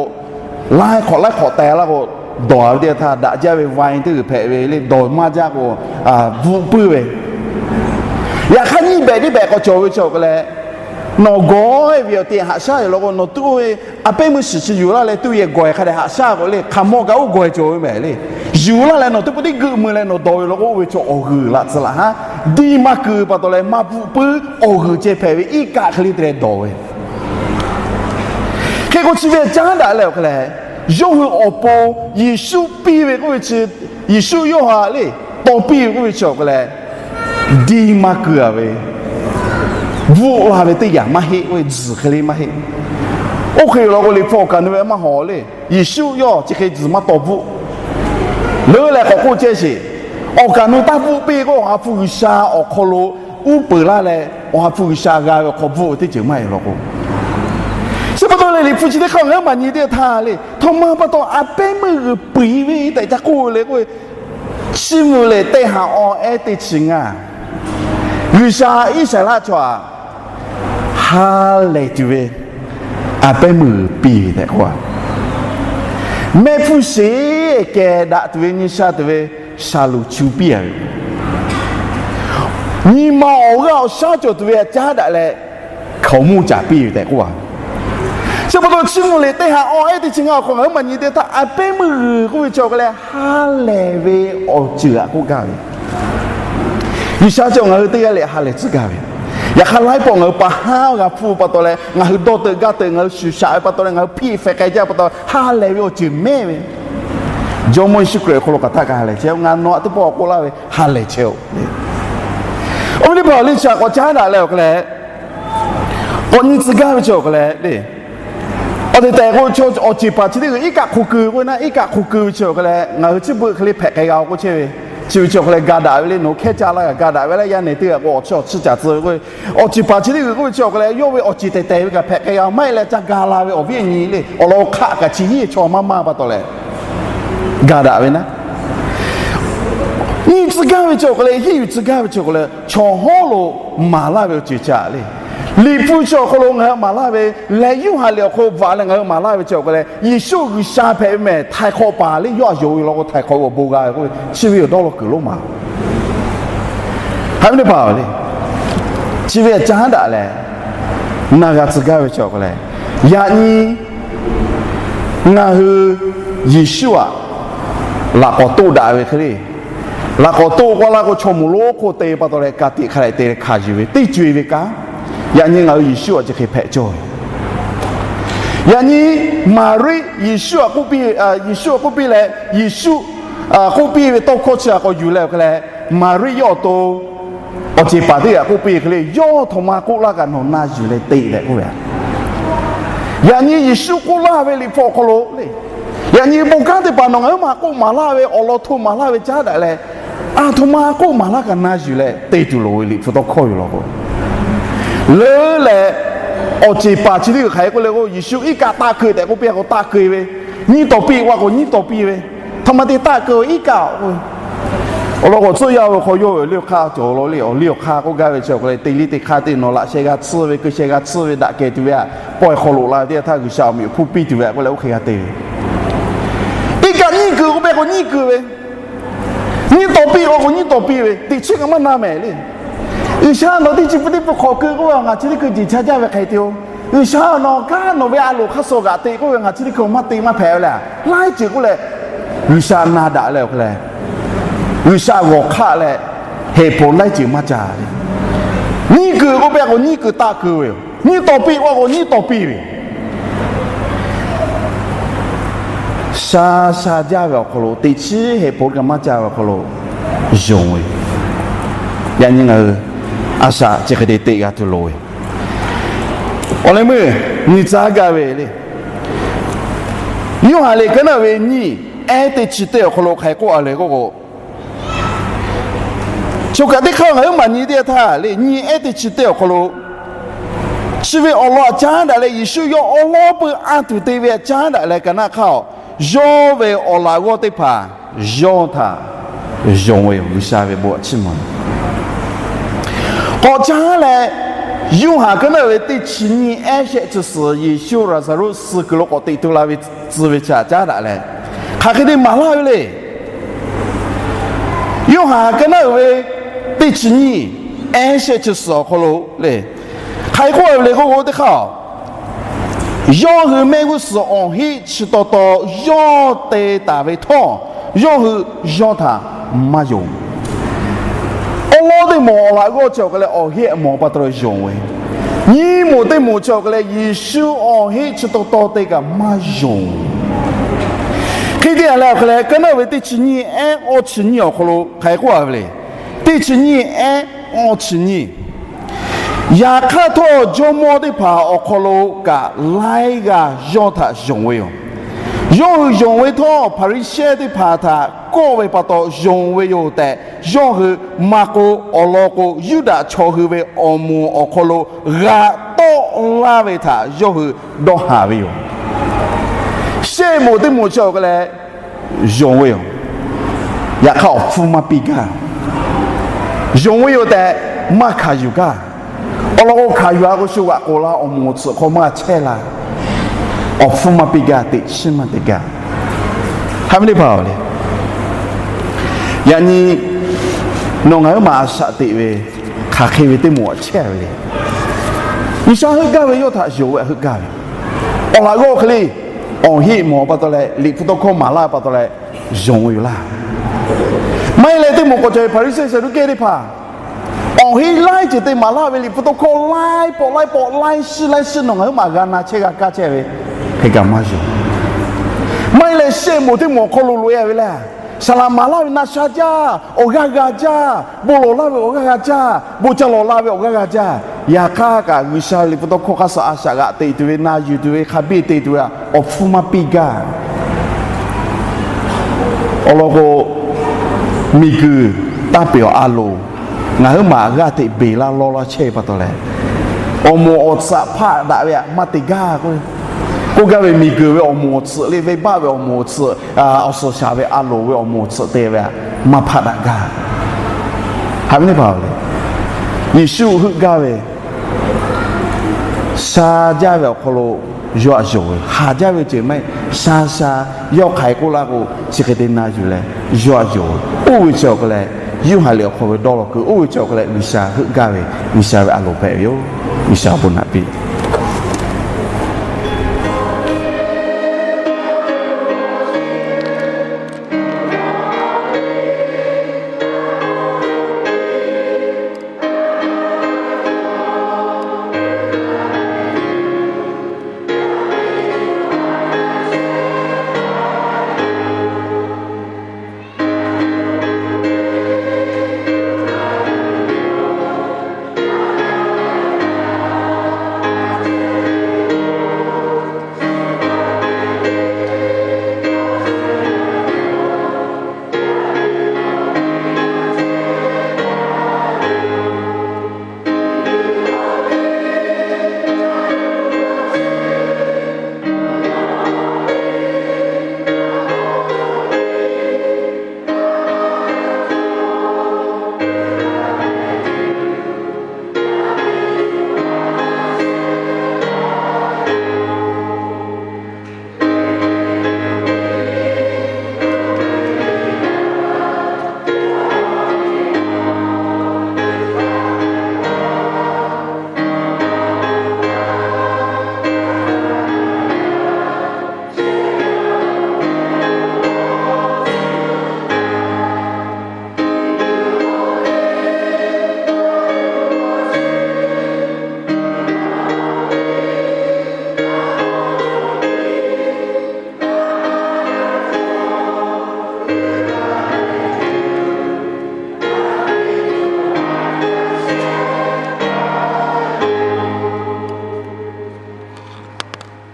laiˉ hk'awꞈ laiˉ hk'awꞈ teh laˇ k'o, dawˬ a ve teˇ htaˇ daꞈ jaˇ ve ไวน์ teˇ g'uiˬ hpehꞈ ve le, dawˬ maˇ jaˇ k'o, bvuhˆ puiˉ ve. Yaꞈ hk'aˇ nyiˇ behꞈ teˇ behꞈ k'awꞈ cawˬ ve chi awˬ hk'e leh, nawˬ gawˬ-e ve awˬ te haꞈ shaˉ yoˬ law k'o, nawˬ tuˉ oˇ ve a pehˉ meuˇ shiˍ chi yuˬ laˇ leh tuˇ yehˬ gawˬ-e hk'a dehꞈ haꞈ shaˉ k'o le, hk'aˬ mawˇ kaꞈ oˇ gawˬ-e cawˬ ve mehˍ le. Yuˬ laˇ leh nawˬ teˇ pawˆ teˇ geuˆ mui leh nawˬ dawˬ ve law k'o, oˇ ve chaw awˬ g'uiˬ laꞈ tcuh laꞈ haˉ, diˇ maˇ keu pa taw leh maˇ bvuhˆ puiˉ awˬ g'uiˬ ceh hpehꞈ ve iˉ kaˆ hk'e le te leh dawˬ ve. Hk'e k'o chi ve caˉ daꞈ leh awˬ hk'e leh, yawˇ hui awˬ pon Yeˍsuˆ piˇ ve k'oˆ ve chi, Yeˍsuˆ yawˇ ha le, tawˇ piˇ ve k'oˆ ve chi awˬ hk'e leh, diˇ maˇ keu a ve, bvuhˆ la ve teˇ yanˇ maˇ heˆ k'oˆ ve, tzuhˬ hk'e le maˇ heˆ. Oˇ hk'e yoˬ law k'o, Liꞈ hpu awˬ kaˍ nu ve maˇ hawˍ le. Yeˍsuˆ yawˇ chi hk'e tzuhˬ maˇ tawˇ bvuhˆ. Leuˉ leh k'awꞈ k'oˆ ceh sheˍ. Awˬ kaˍ nu taˇ bvuhˆ piˇ k'o, Awˬ ha hpu G'uiˬsha awˬ hk'aw lo uˉ peunˍ laˇ leh, Awˬ ha hpu G'uiˬsha g'a ve awˬ hk'aw bvuhˆ ve teˇ ceuˬ maˇ heˆ law k'o, chi pa taw leh Liꞈ hpu chi teˇ hk'aˇ ngaˬ huiˉ maˬ nyi teˇ htaˇ le, htawˇ maˇ pa taw a pehˉ meuˇ g'uiˬ piˇ ve tehꞈ ca k'oˆ le k'o, chiˇ mvuh leh teˇ ha awˬ ehˉ teˇ chi ngaˇ, G'uiˬsha Iˉsaˍreˍlaˆ chaw htaꞈ ha lehˬ tuˬ ve a pehˉ meuˇ g'uiˬ piˇ ve tehꞈ k'oˆ a. Mehˆ hpfuhˇ sheˍ kehˬ daꞈ tuˬ ve nyi sha tuˬ ve shaˍlonˍ chu piˇ a ve, nyi ma awˬ g'aˇ awˬ shaˉ cawˬ tuˬ ve htaꞈ caˉ daꞈ leh, hkaoˍmonˇ caˍ piˇ ve tehꞈ k'oˆ a. Chi pa taw chiˇ mvuh leh teˇ ha awˬ ehˉ teˇ chi ngaˇ awˬ hk'aw ngaˬ huiˉ maˬ nyi teˇ htaˇ a pehˉ meuˇ g'uiˬ k'oˆ ve chi awˬ hk'e leh ha lehˬ ve awˬ ceuˬ htaꞈ k'oˆ gaˇ ve. G'uiˬsha chi ngaˬ hui teˇ g'aˇ leh ha lehˬ tcuh gaˇ ve. Yaꞈ hk'aˇ laiˉ pawˆ ngaˬ hui pa haˉ g'a hpuˇ pa taw leh, ngaˬ hui dawˇ teuꞈ gaˇ teuꞈ, ngaˬ hui shuˍ shaꞈ ve pa taw leh, ngaˬ hui hpiˇ hpehꞈ k'ai jaˇ pa taw, ha lehˬ ve awˬ ceuˬ mehˇ ve, Jawˇmawˇ Yeˍsuˆ Hkriꞈ awˬ hk'aw lo kaꞈ htaˇ kaꞈ ha lehˬ chehˇ-oˆ. Ngaˬ nawˬ aꞈ teˇ pawˆ k'oˆ laˇ ve, ha lehˬ chehˇ-oˆ. Awˬ viˉ teˇ hpaˍ-oˬ, liˇ chi htaꞈ k'awꞈ caˉ daꞈ leh awˬ hk'aw leh, k'awꞈ nyi tcuh gaˇ ve chi awˬ hk'aw leh le, awˬ tehˬ tehˬ k'o, awˬ ceˬ paˍ chi teˇ g'uiˬ iˉ kaˆ hk'o keu k'oˆ ve naˆ, iˉ kaˆ hk'o keu ve chi awˬ hk'aw leh ngaˬ hui chi beuꞈ hk'e le hpehꞈ k'ai g'a-o k'oˆ chehˇ ve. Chi ve chi awˬ hk'aw leh ga daꞈ ve le, nawˬ hkehˉ caˇ laˇ kaꞈ ga daꞈ ve le, yaˇ nehˬ teˇ g'aˇ k'o awˬ chi awˬ chi caˍ tcuh ve k'o, awˬ ceˬ paˍ chi teˇ g'uiˬ k'oˆ ve chi awˬ hk'aw leh yawˇ ve awˬ ceˬ tehˬ tehˬ ve kaꞈ hpehꞈ k'ai g'a-o, maˇ heˆ leh ca ga la ve awˬ viˉ awˬ nyi le, awˬ lawn hk'aˆ kaꞈ chi hiˉ chaw maˇ maˇ pa taw leh ga daꞈ ve naˆ. Nyi tcuh gaˇ ve chi awˬ hk'aw leh, hiˉ yuˬ tcuh gaˇ ve chi awˬ hk'aw leh, chaw hawˉ lo maˍ laˇ ve awˬ ceuˬ chi htaꞈ le, Liꞈ hpu chi awˬ hk'aw lo ngaˬ hui maˍ laˇ ve leh, Yoˇhanˬ liꞈ awˬ hk'aw lo bvuhꞈ leh ngaˬ hui maˍ laˇ ve chi awˬ hk'aw leh, Yeˍsuˆ G'uiˬsha hpehꞈ ve mehˬ htaiˍ hk'awꞈ paˍ le, yawˇ aꞈ yonˍ ve law k'o htaiˍ hk'awꞈ ve awˬ bon g'a ve k'oˆ ve, chi ve awˬ dawˇ law kuiˬ lonˉ ma. Haꞈ ve teˇ hpaˍ le, chi ve aꞈ caˉ daꞈ leh na g'a tcuh gaˇ ve chi awˬ hk'aw leh, yaꞈ nyi ngaˬ hui Yeˍsuˆ aꞈ laꞈ k'awꞈ toˆ daꞈ ve hk'e le, laꞈ k'awꞈ toˆ k'oˆ laˇ k'o, chaw moˍ lonˉ hk'oˆ te pa taw leh ka tiꞈ hk'a leh te leh hkanˍ yuˬ ve teˇ co e ve kanˉ, yaꞈ nyi ngaˬ hui Yeˍsuˆ aꞈ chi hk'e hpehꞈ cawˇ ve. Yaꞈ nyi Maˍriˆ Yeˍsuˆ aꞈ k'oˆ piˇ, Yeˍsuˆ aꞈ k'oˆ piˇ leh, Yeˍsuˆ k'oˆ piˇ ve tawˇ hkawˇ chi aꞈ k'awꞈ yuˬ leh awˬ hk'e leh, Maˍriˆ yawˇ awˬ to awˬ ceˬ paˍ teˇ g'aˇ k'oˆ piˇ hk'e le, yawˇ htoꞈ ma k'oˆ laˇ kaꞈ nawˬ na yuˬ leh te tehꞈ k'oˆ ve. Yaꞈ nyi Yeˍsuˆ k'oˆ laˇ ve Liꞈ hpu awˬ hk'aw lo le, yaꞈ nyi bon kanˉ teˇ hpaˍ nawˬ ngaˬ huiˉ maˬ k'oˆ maˍ laˇ ve, awˬ lawn hto maˍ laˇ ve caˉ daꞈ leh, aˬ htoꞈ ma k'oˆ maˍ laˇ kaꞈ na yuˬ leh te tuˬ loˍ ve Liꞈ hpu tawˇ hkawˇ yoˬ law k'o, leuˉ leh awˬ ceˬ paˍ chi teˇ g'uiˬ hk'aˬ hk'e k'oˆ le k'o, Yeˍsuˆ iˉ kaˆ taˆ keu tehꞈ k'oˆ piˇ k'o taˆ keu ve, nyiˇ taw piˇ k'oˆ k'o nyiˇ taw piˇ ve, htoꞈ ma te taˆ keu-o iˉ kaˆ-o k'o, awˬ lawn k'awꞈ tcuhˆ yaˇ ve hk'aw yawˇ ve awˬ liˇ awˬ hk'aˇ cawˬ law le, awˬ liˇ awˬ hk'aˇ k'oˆ gaˇ ve chi awˬ hk'aw leh te liˇ te hk'aˇ te nawˬ laꞈ sheh g'a tsuhˇ ve, keu sheh g'a tsuhˇ ve daꞈ kehˬ tuˬ ve aꞈ, pawehˇ hk'aw loꞈ la ve teˇ yanˇ htaˇ G'uiˬsha awˬ meꞈ awˬ hponˇ piˇ tuˬ ve aꞈ k'oˆ leh oˇ hk'e g'a te ve. Iˉ kaˆ nyiˇ keu k'oˆ pehˇ k'o nyiˇ keu ve, nyiˇ taw piˇ k'oˆ k'o nyiˇ taw piˇ ve, teꞈ chiˉ kaꞈ maˇ na mehˍ le. G'uiˬsha nawˬ teˇ chi pui teˇ pui hk'awꞈ keu k'oˆ ve, ngaˬ chi teˇ keu jeˬ cha jaˇ ve hk'e te-o. G'uiˬsha nawˬ kanˉ nawˬ ve a loˍ hk'aˇ suh g'aꞈ te k'oˆ ve, ngaˬ chi teˇ hkui maˇ te maˇ hpehꞈ ve le. Laiˉ ceuˬ k'oˆ leh G'uiˬsha na daꞈ leh awˬ hk'e leh, G'uiˬsha g'awˬ hk'aˆ leh heˍ hponˍ laiˉ ceuˬ maˇ ca le. Nyiˇ keu k'oˆ pehˇ k'o nyiˇ keu taˆ keu ve yoˬ. Nyiˇ taw piˇ k'oˆ k'o nyiˇ taw piˇ ve yoˬ. Sha sha jaˇ ve awˬ hk'aw lo teꞈ chiˉ heˍ hponˍ kaꞈ maˇ ca ve awˬ hk'aw lo yonˍ ve yoˬ. Yaꞈ nyi ngaˬ hui a shaꞈ chi hk'e te teꞈ g'a tuˬ loˍ ve yoˬ. Awˬ leh meuˇ nyi tcuh gaˇ ve le, Yoˇhanˬ liꞈ ka naˆ ve nyiˇ ehˉ teˇ chi teˇ awˬ hk'aw lo hk'aˬ hk'e k'oˆ a le k'oˆ k'o, choˬ kaꞈ teˇ hk'aˇ ngaˬ huiˉ maˬ nyi teˇ yanˇ htaˇ le, nyiˇ ehˉ teˇ chi teˇ awˬ hk'aw lo chi ve awˬ lawn aꞈ caˉ daꞈ leh Yeˍsuˆ yawˇ awˉ lawˉ peuˇ anˇ tuˬ te ve aꞈ caˉ daꞈ leh ka naˆ hk'aˇ-oˬ, yawˇ ve awˬ laꞈ g'awˇ teˇ hpaˍ yawˇ htaꞈ yonˍ ve yoˬ. G'uiˬsha ve bon aꞈ chiˇ mvuh k'awꞈ caˉ leh, Yoˇhanˬ ka naˆ ve teˇ chi nyiˇ ehˉ shehˆ chi suhˍ Yeˍsuˆ Laˍzaˍruˆ suh kuiˬ lo k'awꞈ teꞈ tu la ve tcuh ve chi aꞈ caˉ daꞈ leh, hk'aˬ hk'e te maˍ laˇ ve le. Yoˇhanˬ ka naˆ uiˍ ve teˇ chi nyiˇ ehˉ shehˆ chi suhˍ awˬ hk'aw lo le, hk'aˬ hk'e k'oˆ ve le k'oˆ k'o teˇ hk'aˇ-oˬ, yawˇ hui mehˆ g'uˇ suhˍ awˬ heˆ chi taw taw yawˇ te taˍ ve htawˇ, yawˇ hui yawˇ htaꞈ maˇ yonˍ. Awˉ lawˉ teˇ moˍ awˬ laꞈ g'awˇ chi awˬ hk'e leh awˬ heˆ mawˬ pa taw yonˍ ve, nyiˇ moˍ teˇ moˍ chi awˬ hk'e leh Yeˍsuˆ awˬ heˆ chi taw taw te kaꞈ maˇ yonˍ. Hk'e te a leh awˬ hk'e leh ka naˆ ve teˇ chi nyiˇ ehˉ awˇ chi nyiˇ awˬ hk'aw lo hk'aˬ hk'e k'oˆ a ve le. Teˇ chi nyiˇ ehˉ awˇ chi nyiˇ, yaꞈ hk'aˇ htawˇ jawˇmawˇ teˇ hpaˍ awˬ hk'aw lo kaꞈ laiˉ g'aˇ yawˇ htaꞈ yonˍ ve yoˬ. Yawˇ hui yonˍ ve htawˇ Hpaˍriˍsehˇ teˇ hpaˍ htaꞈ kawˆ ve pa taw yonˍ ve yoˬ tehꞈ, yawˇ hui maˇ k'o, awˬ lawn k'o Yuˇdaꞈ chaw hui ve awˬ moˍ awˬ hk'aw lo g'a tawˆ laˇ ve htaꞈ yawˇ hui dawˇ haˍ ve yoˬ. Shehˆ moˍ teˇ moˍ chi awˬ hk'e leh yonˍ ve yoˬ. Yaꞈ hk'aˇ awˬ hpfuhˇ maˇ piˇ gaˇ. Yonˍ ve yoˬ tehꞈ maˇ hkanˍ yuˬ gaˇ. Awˬ lawn k'o hkanˍ yuˬ a k'o shu g'aꞈ k'oˍ la, awˬ moˍ awˬ tsuhꞈ hk'aw maˇ chehˇ la. Awˬ hpfuhˇ maˇ piˇ gaˇ, teꞈ chiˉ maˇ te gaˇ. Haꞈ ve teˇ hpaˍ-oˬ le, yaꞈ nyi nawˬ ngaˬ huiˉ maˬ a shaꞈ teꞈ ve hk'aˬ hk'e ve teˇ moˍ aꞈ chehˇ ve le. G'uiˬsha heuˆ gaˇ ve yawˇ htaꞈ yonˍ ve heuˆ gaˇ ve, awˬ laꞈ g'awˇ hk'e le, awˬ heˆ mawˬ pa taw leh Liꞈ hpu tawˇ hkawˇ maˍ laˇ pa taw leh yonˍ ve yoˬ laˇ. Maˇ heˆ leh teˇ moˍ k'awꞈ cawˬ ve Hpaˍriˍsehˇ Saˍduˆkehˇ teˇ hpaˍ Awˬ heˆ laiˉ ceuˬ te maˍ laˇ ve Liꞈ hpu tawˇ hkawˇ laiˉ pawˆ laiˉ pawˆ laiˉ shiˉ laiˉ shiˉ nawˬ ngaˬ huiˉ maˬ g'a na chehˇ g'a kaˇ chehˇ ve hk'e kaꞈ maˇ yoˬ. Maˇ heˆ leh shehˆ moˍ teˇ moˍ awˬ hk'aw lo loꞈ e a ve lehˬ, saˍ laˍ maˍ laˇ ve na sha jaˇ, awˬ g'aˇ g'a jaˇ, bon lawˬ laˇ ve awˬ g'aˇ g'a jaˇ, bon ca lawˬ la ve awˬ g'aˇ g'a jaˇ. Yaꞈ hk'aˇ kaꞈ G'uiˬsha ve Liꞈ hpu tawˇ hkawˇ hk'a shuˍ a shaꞈ g'aꞈ teꞈ tuˬ ve, na yuˬ tuˬ ve, hk'a biˇ te tuˬ ve awˬ hpfuhˇ maˇ piˇ gaˇ. Awˬ lawn k'o, miˬguiˬ taˇ peˬ awˬ a loˍ, ngaˬ huiˉ maˬ g'aˇ teꞈ beˬ laˇ lawˇ laˇ chehˇ ve pa taw leh, awˬ moˍ awˬ tsuhꞈ hpaˆ daꞈ ve htaꞈ maˇ te gaˇ k'o, k'oˆ gaˇ ve miˬguiˬ ve awˬ moˍ awˬ tsuhꞈ le, venˇbaˆ ve awˬ moˍ awˬ tsuhꞈ, awˬ suhˍ shaˍ ve a loˍ ve awˬ moˍ awˬ tsuhꞈ te ve htaꞈ maˇ hpaˆ daꞈ gaˇ. Haꞈ ve teˇ hpaˍ-oˬ, Yeˍsuˆ heuˆ gaˇ ve sha jaˇ ve awˬ hk'aw lo yawˇ htaꞈ yonˍ ve, haˍ jaˇ ve ceuˬ maˇ heˆ. Sha sha yawˇ hk'aˬ hk'e k'oˆ laˇ k'o, chi hk'e te na yuˬ leh yawˇ htaꞈ yonˍ ve. Oˇ ve chi awˬ hk'e leh, Yoˇhanˬ liꞈ awˬ hk'aw ve dawˇ law kuiˬ oˇ ve chi awˬ hk'e leh G'uiˬsha heuˆ gaˇ ve, G'uiˬsha ve a loˍ hpehꞈ ve yoˬ. G'uiˬsha awˬ bon naꞈ piˇ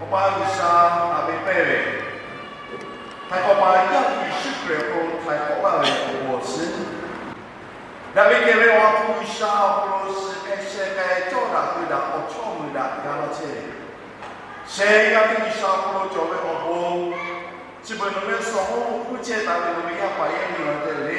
Awˬ pa G'uiˬsha, a ve pehˇ ve, htaiˍ hk'awꞈ paˍ Yaˇ hpu Yeˍsuˆ Hkriꞈ awˬ hk'aw lo htaiˍ hk'awꞈ laˇ ve awˬ bon awˬ shiˍ, daꞈ ve kehˬ ve Awˬ ha hpu G'uiˬsha awˬ hk'aw lo shiˍ k'ai sheh k'ai cawˇ daꞈ hui daꞈ awˬ chawˇ mui daꞈ g'a laˇ chehˇ ve, sheh g'aˇ teˇ G'uiˬsha awˬ hk'aw lo cawˬ ve awˬ bon, chi beuꞈ nawˬ ve suhˍ hawˉ lo hkuˇ chehˇ taˍ ve nawˬ ve yaˇ paˍ yaˇ miˇ la te le.